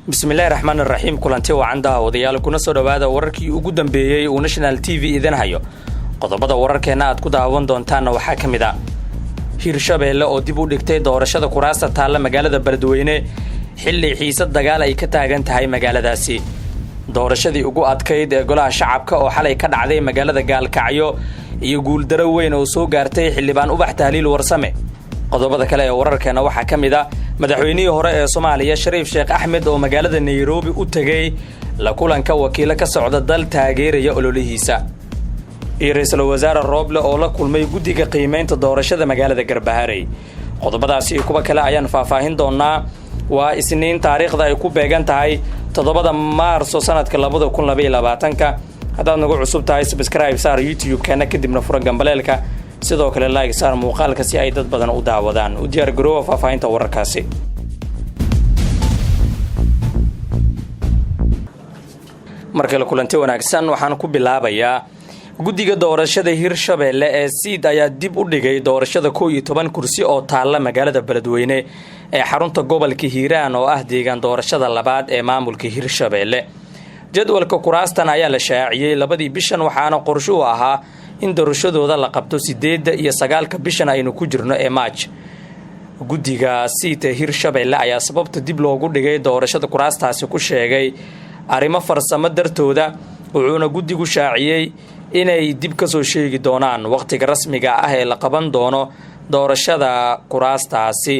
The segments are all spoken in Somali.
Bismillahi raxmaan raxiim. Kulanti wacan daawadayaal, kuna soo dhowaada wararkii ugu dambeeyey uu National TV idin hayo. Qodobada wararkeenna aad ku daawan doontaanna waxaa ka mid ah Hirshabeelle oo dib u dhigtay doorashada kuraasta taalla magaalada Beledweyne, xilli xiisad dagaal ay ka taagan tahay magaaladaasi. Doorashadii ugu adkayd ee Golaha Shacabka oo xalay ka dhacday magaalada Gaalkacyo iyo guuldaro weyn oo soo gaartay Xildhibaan Ubax Tahliil Warsame. Qodobada kale ee wararkeena waxaa ka mid ah madaxweynihii hore ee Soomaaliya Shariif Sheekh Axmed oo magaalada Nairobi u tegey la kulanka wakiilo ka socda dal taageeraya ololihiisa, iyo Ra-iisul Wasaare Rooble oo la kulmay guddiga qiimaynta doorashada magaalada Garbaharey. Qodobadaasi iyo kuwa kale ayaan faahfaahin doonaa. Waa Isniin, taariikhda ay ku beegan tahay 7-da Maarso sanadka 2022-ka. Haddaad nagu cusub tahay, subscribe saar YouTube-keena, kadibna fura gambaleelka. Sidoo kale like saar muuqaalka si ay dad badan u daawadaan. U diyaar garoowa faahfaahinta wararkaasi. Markale kulanti wanaagsan. Waxaan ku bilaabayaa guddiga doorashada Hirshabeelle ee SIID ayaa dib u dhigay doorashada 11 kursi oo taalla magaalada Beledweyne ee xarunta gobolka Hiiraan, oo ah deegaan doorashada labaad ee maamulka Hirshabeelle. Jadwalka kuraastan ayaa la shaaciyey 2-dii bishan, waxaana qorshuhu ahaa in doorashadooda la qabto 8-da iyo 9-ka bishan aynu ku jirno ee Maaj. Guddiga SIID ee Hirshabeelle ayaa sababta dib loogu dhigay doorashada kuraastaasi ku sheegay arrimo farsamo dartooda, wuxuuna guddigu shaaciyey inay dib ka soo sheegi doonaan wakhtiga rasmiga ah ee la qaban doono doorashada kuraastaasi.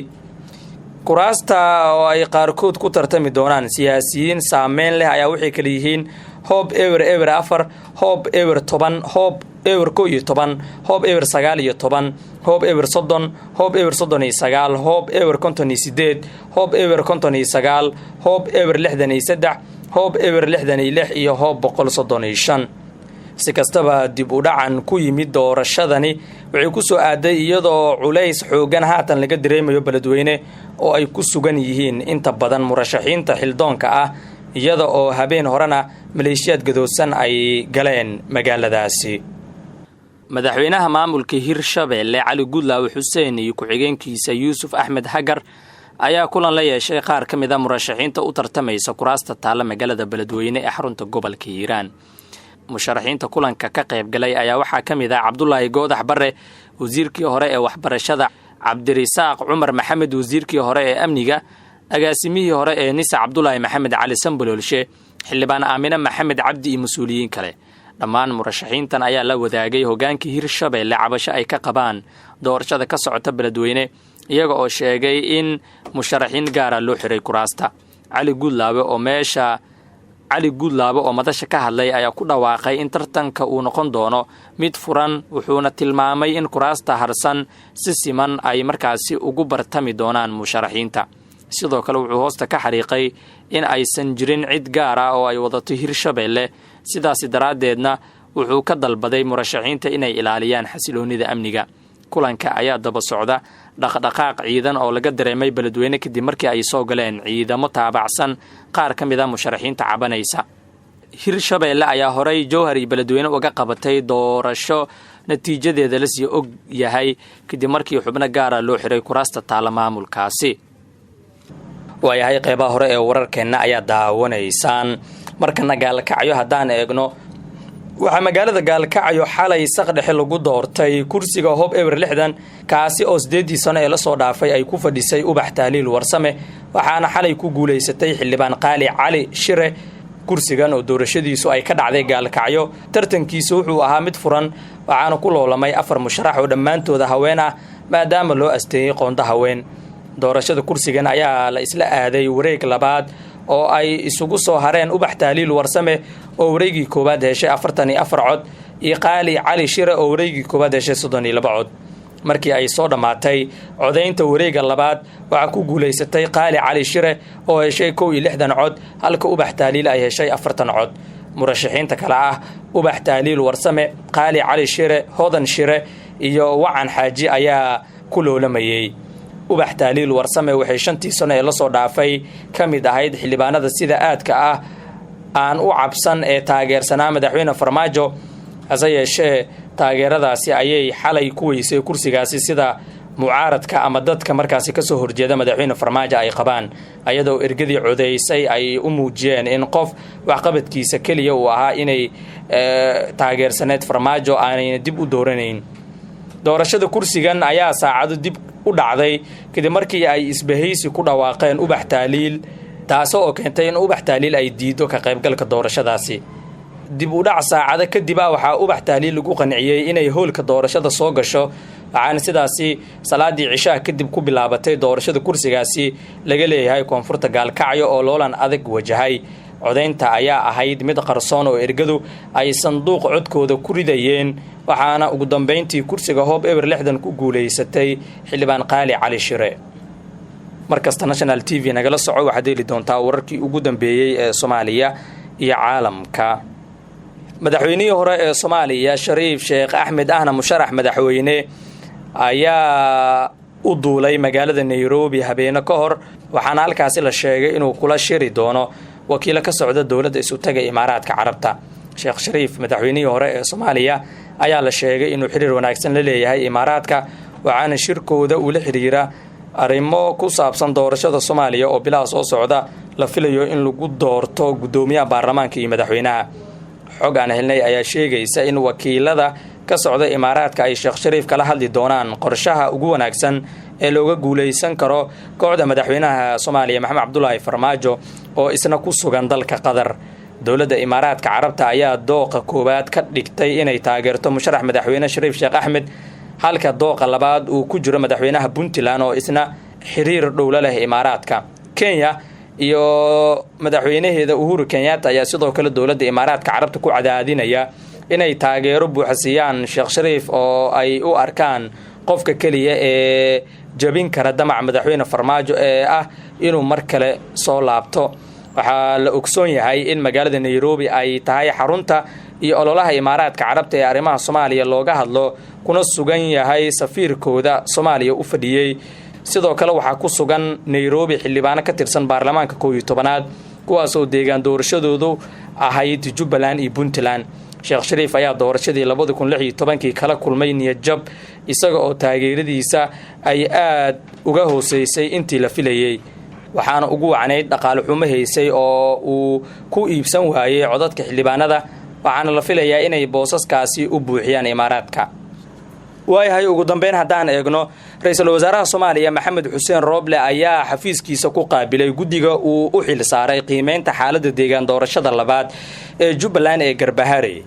Kuraasta oo ay qaarkood ku tartami doonaan siyaasiyiin saameyn leh ayaa waxay kala yihiin hoob 004, hoob 010, hoob 011, hoob 019, hoob 030, hoob 039, hoob 058, hoob 059, hoob 063, hoob 066 iyo hoob 135. Si kastaba, dib u dhacan ku yimid doorashadani waxay ku soo aaday iyadoo culays xooggan haatan laga dareemayo Beledweyne, oo ay ku sugan yihiin inta badan murashaxiinta xildoonka ah, iyada oo habeen horena maleeshiyaad gadoodsan ay galeen magaaladaasi. Madaxweynaha maamulka Hirshabeelle Cali Gudlaawe Xuseen iyo ku-xigeenkiisa Yuusuf Axmed Hagar ayaa kulan la yeeshay qaar ka mid a murashaxiinta u tartamaysa kuraasta taalla magaalada Beledweyne ee xarunta gobolka Hiiraan. Musharaxiinta kulanka ka qayb galay ayaa waxaa ka mid ah Cabdulaahi Goodax Barre, wasiirkii hore ee waxbarashada, Cabdirisaaq Cumar Maxamed, wasiirkii hore ee amniga, agaasimihii hore ee NISA Cabdulaahi Maxamed Cali Sambaloolshe, Xildhibaan Aamine Maxamed Cabdi iyo mas-uuliyiin kale. Dhammaan murashaxiintan ayaa la wadaagay hogaankii Hirshabeelle cabasho ay ka qabaan doorashada ka socota Beledweyne, iyaga oo sheegay in musharaxiin gaara loo xiray kuraasta. Cali Guudlaabe oo meesha Cali Guudlaabe oo madasha ka hadlay ayaa ku dhawaaqay in tartanka uu noqon doono mid furan, wuxuuna tilmaamay in kuraasta harsan si siman ay markaasi ugu bartami doonaan musharaxiinta. Sidoo kale wuxuu hoosta ka xariiqay in aysan jirin cid gaar ah oo ay wadato Hirshabeelle, sidaasi daraaddeedna wuxuu ka dalbaday murashaxiinta inay ilaaliyaan xasiloonnida amniga. Kulanka ayaa daba socda dhaqdhaqaaq ciidan oo laga dareemay Beledweyne kadib markii ay soo galeen ciidamo taabacsan qaar ka mid a musharaxiinta cabanaysa. Hirshabeelle ayaa horey Jowhar iyo Beledweyne uga qabatay doorasho natiijadeeda lasii og yahay, kadib markii xubno gaara loo xiray kuraasta taalla maamulkaasi. Waayahay, qeybaha hore ee wararkeenna ayaa daawanaysaan. Markana Gaalkacyo haddaan eegno, waxaa magaalada Gaalkacyo xalay saqdhexe lagu doortay kursiga hoob 060, kaasi oo 8-dii sano ee lasoo dhaafay ay ku fadhisay Ubax Tahliil Warsame, waxaana xalay ku guulaysatay Xildhibaan Qaali Cali Shire. Kursigan oo doorashadiisu ay ka dhacday Gaalkacyo, tartankiisu wuxuu ahaa mid furan, waxaana ku loolamay afar musharax oo dhammaantooda haween ah, maadaama loo asteeyey qoonda haween. Doorashada kursigan ayaa la isla aaday wareeg labaad oo ay isugu soo hareen Ubax Tahliil Warsame oo wareegii koowaad heshay 44 cod iyo Qaali Cali Shire oo wareegii koowaad heshay 32 cod. Markii ay soo dhammaatay codaynta wareega labaad, waxaa ku guulaysatay Qaali Cali Shire oo heshay 61 cod, halka Ubax Tahliil ay heshay 40 cod. Murashaxiinta kale ah Ubax Tahliil Warsame, Qaali Cali Shire, Hodan Shire iyo Wacan Xaaji ayaa ku loolamayey. Ubax Tahliil Warsame waxay 5-tii sano ee lasoo dhaafay ka mid ahayd xildhibaanada sida aadka ah aan u cabsan ee taageersanaa Madaxweyne Farmaajo. Hase yeeshee, taageeradaasi ayay xalay ku weysay kursigaasi, sida Mucaaradka ama dadka markaasi kasoo horjeeda Madaxweyne Farmaajo ay qabaan, ayadoo ergadii codeysay ay u muujiyeen in qof waxqabadkiisa keliya uu ahaa inay taageersaneyd Farmaajo, aanayna dib u dooranayn. Doorashada kursigan ayaa saacado dib u dhacday kadib markii ay isbahaysi ku dhawaaqeen Ubax Taaliil, taasoo oo keentay in Ubax Taaliil ay diido ka qaybgalka doorashadaasi. Dib u dhac saacado kadib ah waxaa Ubax Tahliil lagu qanciyey inay hoolka doorashada soo gasho, waxaana sidaasi salaadii cishaha kadib ku bilaabatay doorashada kursigaasi laga leeyahay koonfurta Gaalkacyo oo loolan adag wajahay. Codaynta ayaa ahayd mid qarsoon oo ergadu ay sanduuq codkooda ku ridayeen, waxaana ugu dambeyntii kursiga hoob 060 ku guulaysatay Xildhibaan Qaali Cali Shire. Markasta National TV nagala soco, waxaad heli doontaa wararkii ugu dambeeyey ee Soomaaliya iyo caalamka. Madaxweynihii hore ee Soomaaliya Shariif Sheekh Axmed, ahna musharax madaxweyne, ayaa u duulay magaalada Nairobi habeeno ka hor, waxaana halkaasi la sheegay inuu kula shiri doono wakiilo ka socda Dowladda Isutaga Imaaraadka Carabta. Sheekh Shariif, madaxweynihii hore ee Soomaaliya, ayaa la sheegay inuu xiriir wanaagsan la leeyahay Imaaraadka, waxaana shirkooda ula xiriira arrimo ku saabsan doorashada Soomaaliya oo bilaha soo socda la filayo in lagu doorto guddoomiyaha baarlamaanka iyo madaxweynaha. Xog aan helnay ayaa sheegaysa in wakiilada ka socda Imaaraadka ay Sheekh Shariif kala hadli doonaan qorshaha ugu wanaagsan ee looga guulaysan karo kooxda madaxweynaha Soomaaliya Maxamed Cabdulaahi Farmaajo oo isna ku sugan dalka Qatar. Dowladda Imaaraadka Carabta ayaa dooqa koowaad ka dhigtay inay taageerto musharax madaxweyne Shariif Sheekh Axmed, halka dooqa labaad uu ku jiro madaxweynaha Puntland oo isna xiriir dhowla leh Imaaraadka. Kenya iyo madaxweynaheeda Uhuru Kenyatta ayaa sidoo kale dowladda Imaaraadka Carabta ku cadaadinaya inay taageero buuxa siiyaan Sheekh Shariif oo ay u arkaan qofka keliya ee jabin kara damaca madaxweyne Farmaajo ee ah inuu mar kale soo laabto. Waxaa la ogsoon yahay in magaalada Nairobi ay tahay xarunta iyo ololaha Imaaraadka Carabta ee arrimaha Soomaaliya looga hadlo, kuna sugan yahay safiirkooda Soomaaliya u fadhiyey. Sidoo kale waxaa ku sugan Nairobi xildhibaano ka tirsan baarlamaanka 11aad, kuwaasoo deegaan doorashadoodu ahayd Jubbaland iyo Puntland. Sheekh Shariif ayaa doorashadii 2016kii kala kulmay niyadjab, isaga oo taageeradiisa ay aad uga hooseysay intii la filayey, waxaana ugu wacnayd dhaqaale xumo haysay oo uu ku iibsan waayey codadka xildhibaanada, waxaana la filayaa inay boosaskaasi u buuxiyaan Imaaraadka. Waayahay, ugu dambeyn haddaan eegno, Ra-iisul Wasaaraha Soomaaliya Maxamed Xuseen Rooble ayaa xafiiskiisa ku qaabilay guddiga uu u xil saaray qiimeynta xaaladda deegaan doorashada labaad ee Jubbaland ee Garbaharey.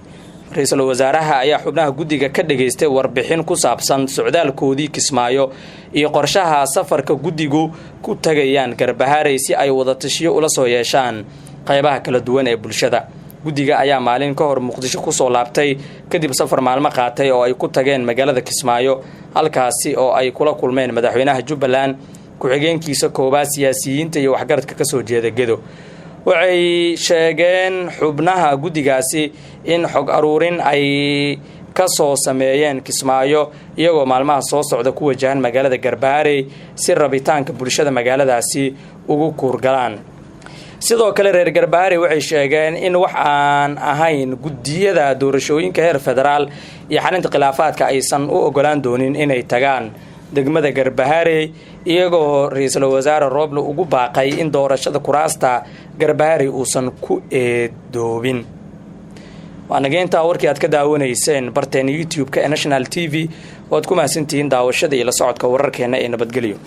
Ra-iisul Wasaaraha ayaa xubnaha guddiga ka dhageystay warbixin ku saabsan socdaalkoodii Kismaayo iyo qorshaha safarka guddigu ku tagayaan Garbaharey si ay wadatashiyo ula soo yeeshaan qaybaha kala duwan ee bulshada. Guddiga ayaa maalin ka hor Muqdisho kusoo laabtay kadib safar maalmo qaatay oo ay ku tageen magaalada Kismaayo, halkaasi oo ay kula kulmeen madaxweynaha Jubbaland, ku-xigeenkiisa koowaad, siyaasiyiinta iyo waxgaradka kasoo jeeda Gedo. Waxay sheegeen xubnaha guddigaasi in xog aruurin ay ka soo sameeyeen Kismaayo, iyagoo maalmaha soo socda ku wajahan magaalada Garbaharey si rabitaanka bulshada magaaladaasi ugu kuurgalaan. Sidoo kale reer Garbaharey waxay sheegeen in wax aan ahayn guddiyada doorashooyinka heer federaal iyo xalinta khilaafaadka aysan u ogolaan doonin inay tagaan degmada Garbaharey, iyagoo Ra-iisul Wasaare Rooble ugu baaqay in doorashada kuraasta Garbaharey uusan ku eedoobin. Waa nageyntaa warkii aad ka daawanayseen barteena YouTube-ka ee National TV. Waad ku mahadsantihiin daawashada iyo la socodka wararkeena ee nabadgelyo.